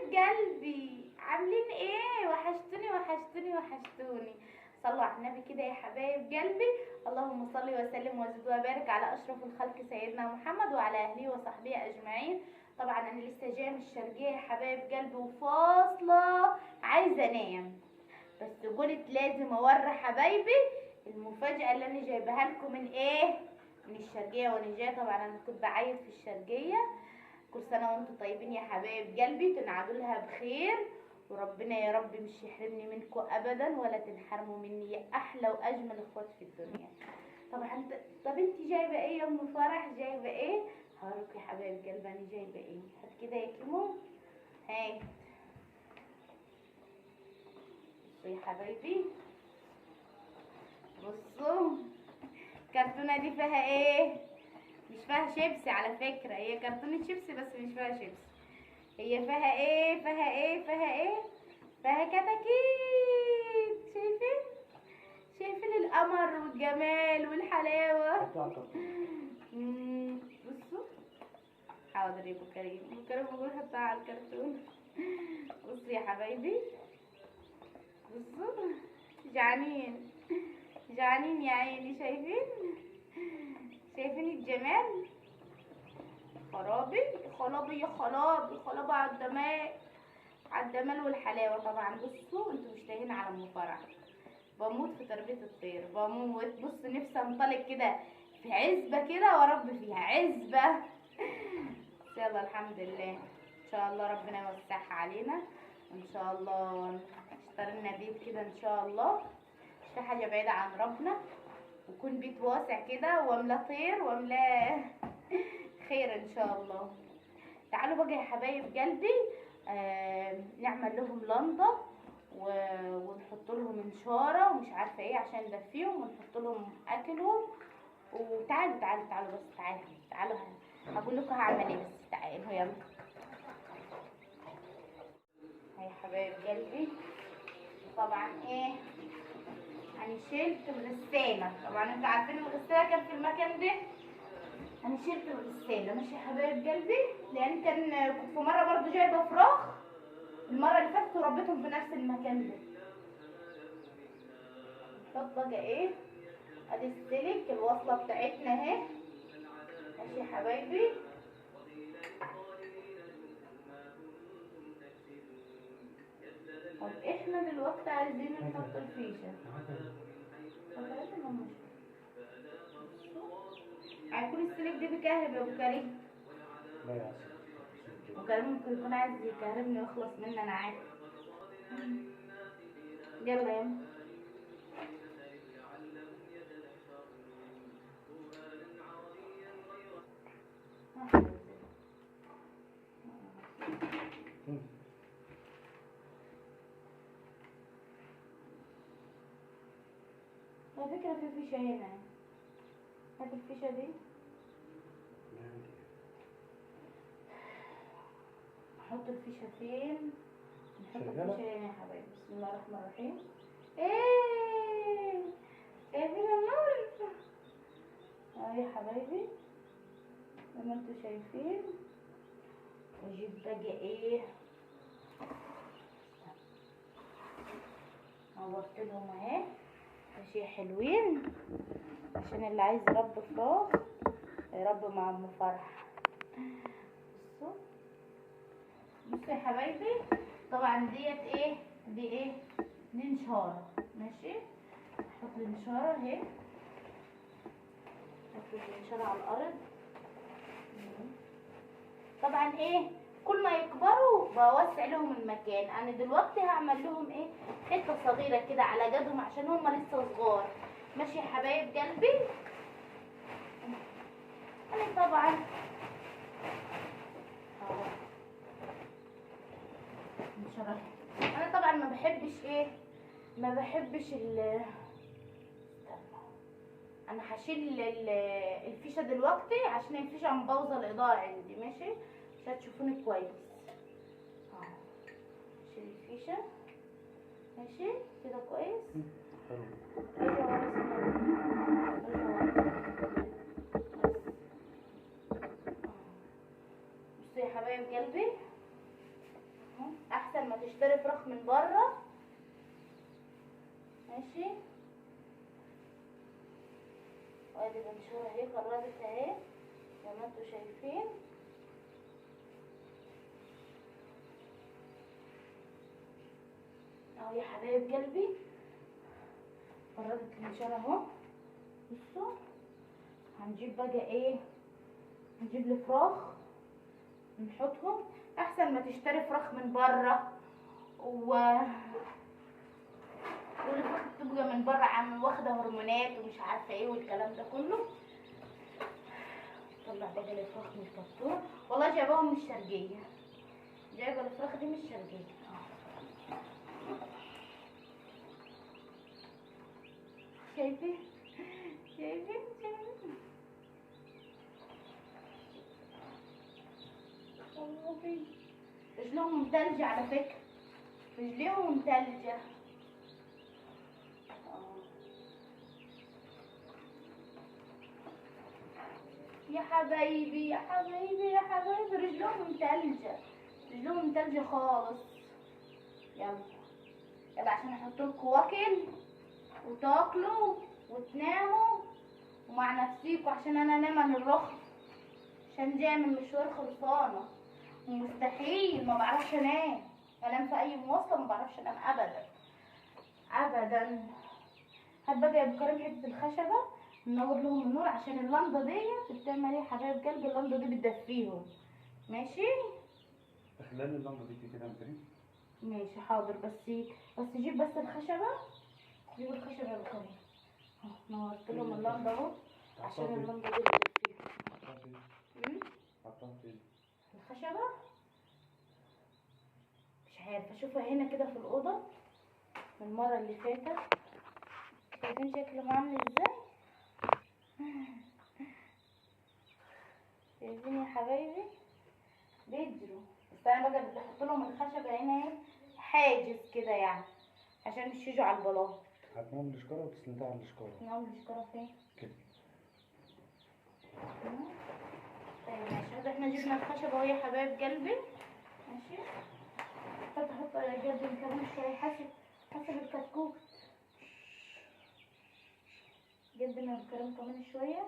حبايب قلبي، عاملين ايه؟ وحشتوني وحشتوني وحشتوني. صلوا على النبي كده يا حبايب قلبي. اللهم صل وسلم وزد وبارك على اشرف الخلق سيدنا محمد وعلى اهله وصحبه اجمعين. طبعا انا لسه جاية من الشرقية يا حبايب قلبي وفاصله عايزه انام، بس قلت لازم اوري حبايبي المفاجاة اللي انا جايبها لكم من ايه؟ من الشرقية. وانا جاية طبعا انا كنت بعيد في الشرقية. كل سنة وانتم طيبين يا حبايب قلبي، تنعدوا لها بخير، وربنا يا رب مش يحرمني منكم ابدا ولا تنحرموا مني يا احلى واجمل اخوات في الدنيا. طبعا طب انت جايبه ايه يا ام فرح؟ جايبه ايه؟ هوريكم يا حبايب قلبي انا جايبه ايه. هات كده يا كيمو، هات. بصوا يا حبايبي، بصوا الكرتونه دي فيها ايه؟ مش فيها شيبسي على فكرة، هي كرتونة شيبسي بس مش فيها شيبسي. هي فيها ايه؟ فيها ايه؟ فيها ايه؟ فيها كتاكيت. شايفين؟ شايفين القمر والجمال والحلاوه؟ بصوا، حاضر يا ابو كريم، ابو كريم بيقول حطها على الكرتون. بصوا يا حبايبي، بصوا جعانين جعانين يا عيني. شايفين؟ شايفين الجمال؟ خرابي خرابي يا خرابي خرابي على الجمال، على الجمال والحلاوه. طبعا بصوا انتوا مش تايهين على ام فرح، بموت في تربيه الطير، بموت. بصوا نفسي انطلق كده في عزبه كده واربي فيها عزبه. يلا الحمد لله، ان شاء الله ربنا يوسعها علينا، ان شاء الله نشتري لنا بيت كده ان شاء الله، مش في حاجة بعيدة عن ربنا، ويكون بيت واسع كده واملاه طير واملاه خير ان شاء الله. تعالوا بقى يا حبايب قلبي، نعمل لهم لنضه ونحط لهم انشاره ومش عارفه ايه عشان ندفيهم، ونحط لهم اكلهم. وتعالوا تعالوا تعالوا بس، تعالوا تعالوا هقول لكم هعمل ايه، بس تعالوا يلا. هاي حبايب قلبي، طبعا ايه انا شلت الغسالة، طبعا انتوا عارفين الغسالة كان في المكان ده، انا شلت الغسالة ماشي يا حبايب قلبي، لان كان كنت في مرة برضو جايبه فراخ المرة اللي فاتت وربيتهم في نفس المكان ده. نحط بقى ايه، ادي السلك الوصلة بتاعتنا اهي ماشي يا حبايبي. طب احنا دلوقتي عايزين نحط الفيشه. هيكون السلك ده بيكهرب يا ابو كريم؟ لا يا عسل، ابو كريم ممكن يكون عايز يكهربني ويخلص مني، انا عارف. يلا يلا على فكرة في فيشة هنا، هات الفيشة دي. نحط الفيشة فين؟ نحط الفيشة هنا يا حبايبي. بسم الله الرحمن الرحيم. ايه شايفين النور؟ اهو يا حبايبي زي ما انتوا شايفين. واجيب بقى ايه، نورت لهم اهي ماشي حلوين، عشان اللي عايز يربي فراخ يربي مع ام فرح. بصوا بصوا يا حبايبي، طبعا ديت ايه، دي ايه، دي نشاره ماشي. احط النشاره اهي، احط النشاره على الارض. طبعا ايه كل ما يكبروا بوسع لهم المكان. انا دلوقتي هعمل لهم ايه، حتة صغيرة كده على جدهم عشان هم لسه صغار ماشي يا حبايب قلبي. انا طبعا انا طبعا ما بحبش ايه، ما بحبش ال انا هشيل الفيشه دلوقتي عشان الفيشه مبوظه الاضاءة عندي ماشي، عشان تشوفوني كويس. اهو شيل الفيشه ماشي كده كويس. حلو. رجع ورا سنة، رجع ورا. بصوا يا حبايب قلبي، اهو تشتري فراخ من بره. ماشي، وادي الانشوره اهي قربت اهي زي ما انتوا شايفين. اهو يا حبايب قلبي بردت الانشاره اهو. بصوا هنجيب بقى ايه، هنجيب الفراخ نحطهم، احسن ما تشتري فراخ من بره والفراخ بتبقى من بره عم واخده هرمونات ومش عارفه ايه والكلام ده كله. طلع بقى الفراخ من الكرتون، والله جايباهم من الشرقية، جايبه الفراخ دي من الشرقية. شايفين شايفين شايفين رجلهم متلجة على فكرة، رجليهم متلجة. يا حبايبي يا حبايبي يا حبايبي رجلهم متلجة، رجلهم متلجة خالص. يلا يلا عشان احط لكم واكل وتاكلوا وتناموا ومع نفسيكوا، عشان انا انام من الرخص، عشان جاية من مشوار خلصانه ومستحيل ما بعرفش انام، انام في اي مواصلة ما بعرفش انام ابدا ابدا. هات بقى يا ابو كريم حتة الخشبة ننور لهم النور، عشان اللمضه ديت بتعمل ايه يا حبايب قلبي، اللمضه دي بتدفيهم. ماشي، خلال اللمضه دي كده يا كريم. ماشي حاضر، بس جيب بس الخشبة، جيب الخشبة يا ابو كريم. اهو نورت لهم اللمضه اهو عشان اللمضه دي بتدفيهم. حطها فين الخشبة؟ مش عارفه، اشوفها هنا كده في الاوضة من المرة اللي فاتت. شايفين شكله عامل ازاي؟ شايفين يا حبايبي بيجروا. بس انا بقى بحط لهم الخشبة هنا ايه، حاجز كده يعني عشان مش يجوا على البلاط. هتنام الشكاره وتسندها على الشكاره. نعمل الشكاره فين؟ كده. طيب ماشي، احنا جبنا الخشبة اهو يا حبايب قلبي. ماشي، حط جنب كمان شوية حسب الكتكوت. جبنا الكريم كمان شوية.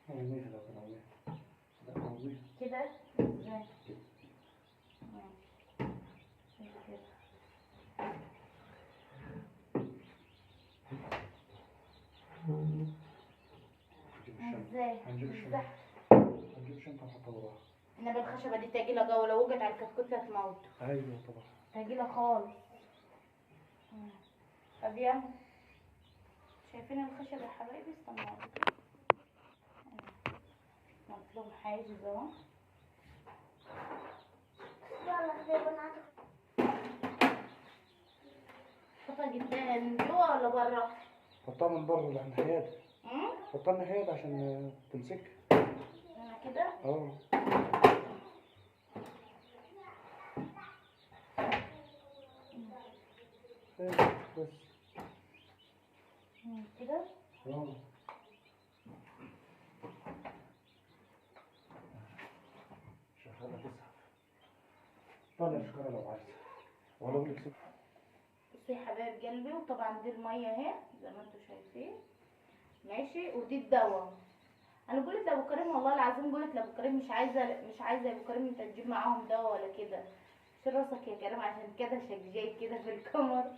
قوميها لو كان قوميها. لا قوميها كده ازاي؟ كده. ماشي كده. ازاي؟ هنجيب الشنطة، هنجيب الشنطة ونحطها وراها. انما الخشبة دي تقيلة جوه، لو وجت على الكتكوت هتموت. ايوه طبعا تقيلة خالص. طب يلا، شايفين الخشبة يا حبايبي؟ استنوا نحط لهم حاجز اهو. يلا حبايبي حطها جدا من جوه ولا بره؟ حطها من بره الناحية دي. حطها الناحية دي عشان تمسك. انا كده؟ اه. بس كده؟ اه. شغالة تسحب. طلع الشكارة لو عايزة، ولا اقول لك. بصوا يا حبايب قلبي، وطبعا دي المية اهي زي ما انتوا شايفين. ماشي، ودي الدواء. انا قلت لابو كريم والله العظيم، قلت لابو كريم مش عايزه يا ابو كريم انت تجيب معاهم دواء ولا كده، شيل راسك يا كريم عشان كده شجاي كده في الكاميرا.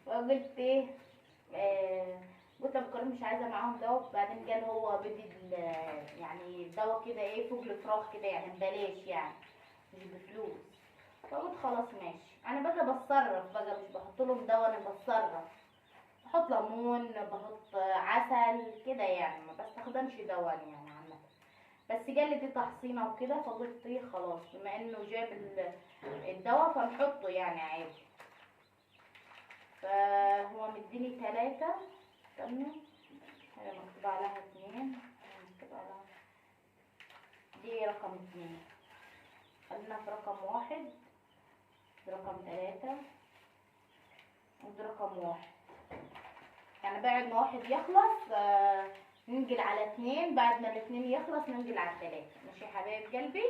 وقلت ايه، قلت لابو كريم مش عايزه معاهم دواء. بعدين قال هو بدي يعني دواء كده ايه فوق الفراخ كده يعني ببلاش، يعني مش بفلوس. فقلت خلاص ماشي. انا بقى بتصرف بقى، مش بحط لهم دواء، انا بتصرف، بحط ليمون، بحط عسل كده يعني، ما بستخدمش دواء يعني عامة. بس جالي دي تحصينه وكده، فقلت ايه خلاص بما انه جاب الدواء فنحطه يعني عادي. فهو مديني 3، استنوا هي مكتوب عليها 2، مكتوب عليها دي رقم 2، خلينا في رقم 1، دي رقم 3، ودي رقم 1. يعني بعد ما 1 يخلص ننقل على 2، بعد ما الاثنين يخلص ننقل على 3. ماشي يا حبايب قلبي.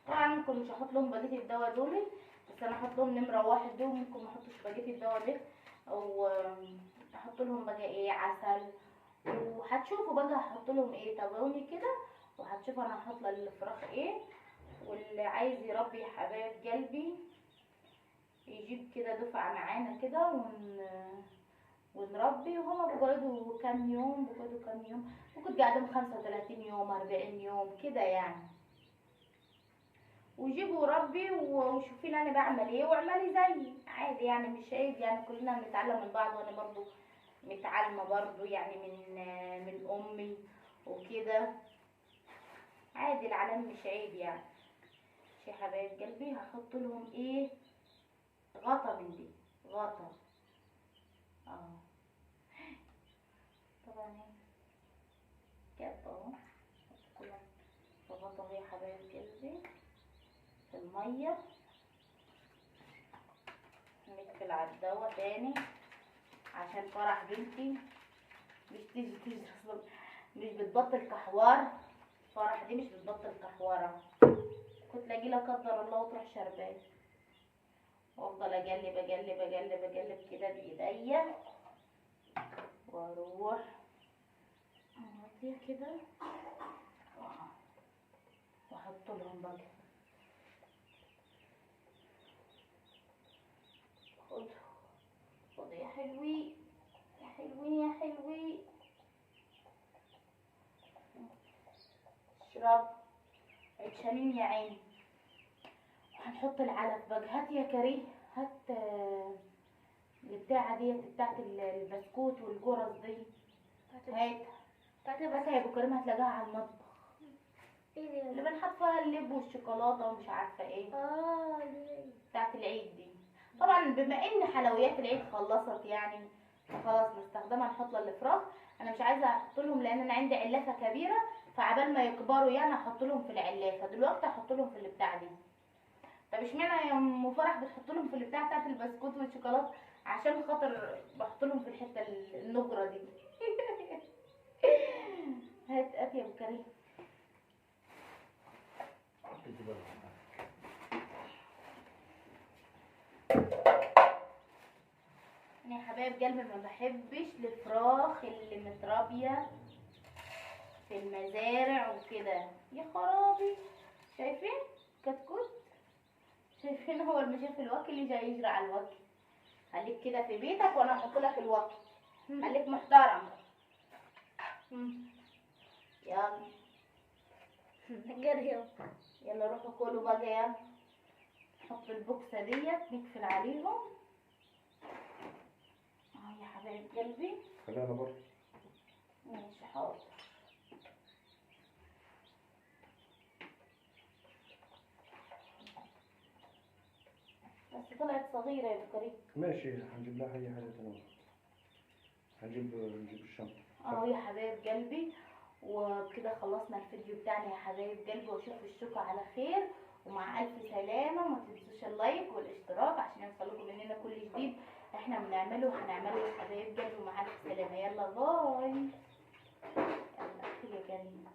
طبعا ممكن مش هحط لهم بقية الدواء دول، بس انا هحط لهم نمره 1 دول، ممكن ما احطش بقية الدواء ده، او احط لهم بقى ايه عسل، وهتشوفوا بقى هحط لهم ايه. تابعوني كده وهتشوفوا انا هحط للفراخ ايه. واللي عايز يربي يا حبايب قلبي يجيب كده دفعه معانا كده ونربي. وهما بيقعدوا كام يوم، بيقعدوا كام يوم، ممكن تقعدهم 35 يوم 40 يوم كده يعني. وجيبوا ربي وشوفين انا بعمل ايه واعملي زيي عادي يعني، مش عيب يعني، كلنا بنتعلم من بعض، وانا برضو متعلمة برضو يعني من امي وكده، عادي العلم مش عيب يعني. يا حبايب قلبي هحط لهم ايه غطا من دي، غطا طبعا ايه كاب اهو، هحط لهم غطا يا حبايب قلبي في المية. نقفل على الدواء تاني عشان فرح بنتي مش تيجي تجري، مش بتبطل كحوار، فرح دي مش بتبطل كحواره، كنت لاقي لا قدر الله وتروح شربان. وافضل اقلب اقلب اقلب اقلب كده بايديا، واروح اغطيها كده واحط لهم بقى. خدوا خدوا يا حلوين يا حلوين يا حلوين، اشرب عطشانين يا عيني. وهنحط العلف بقى. هات يا كريم، هات البتاعه ديت بتاعت البسكوت والجرس دي، هات هاتها يا ابو كريم، هتلاقيها على المطبخ اللي بنحط فيها اللب والشوكولاته ومش عارفه ايه، بتاعت العيد دي. طبعا بما ان حلويات العيد خلصت يعني، فخلاص نستخدمها نحط لها الفراخ. انا مش عايزه احط لهم لان انا عندي علافه كبيرة، فعبال ما يكبروا يعني احط لهم في العلافه. دلوقتي احط لهم في البتاع دي. طب اشمعنى يا ام فرح بتحط لهم في البتاع بتاعت البسكوت والشوكولاته؟ عشان خاطر بحط لهم في الحتة النجره دي. هات هات يا ابو كريم. انا يا حبايب قلبي ما بحبش الفراخ اللي متربيه في المزارع وكده. يا خرابي، شايفين كتكوت؟ شايفين هو اللي شاف الوكل اللي جاي يجري على الوكل. خليك كده في بيتك وانا هحط لك الوكل، خليك محترم. يلا جري يلا روحوا كلوا بقى. يلا نحط البوكسه ديت نقفل عليهم. يا حبايب قلبي خلينا بره. ماشي حاضر. بس طلعت صغيرة يا ابو كريم. ماشي هنجيب لها اي حاجة تانية، هنجيب الشنطة. يا حبايب قلبي، وبكده خلصنا الفيديو بتاعنا يا حبايب قلبي، واشوف وشكم على خير ومع الف سلامة. وما تنسوش ال like والاشتراك عشان يوصلكم مننا كل جديد احنا بنعمله وهنعمله يا حبايب قلبي. ومع الف سلامة، يلا bye. يلا يا كريم.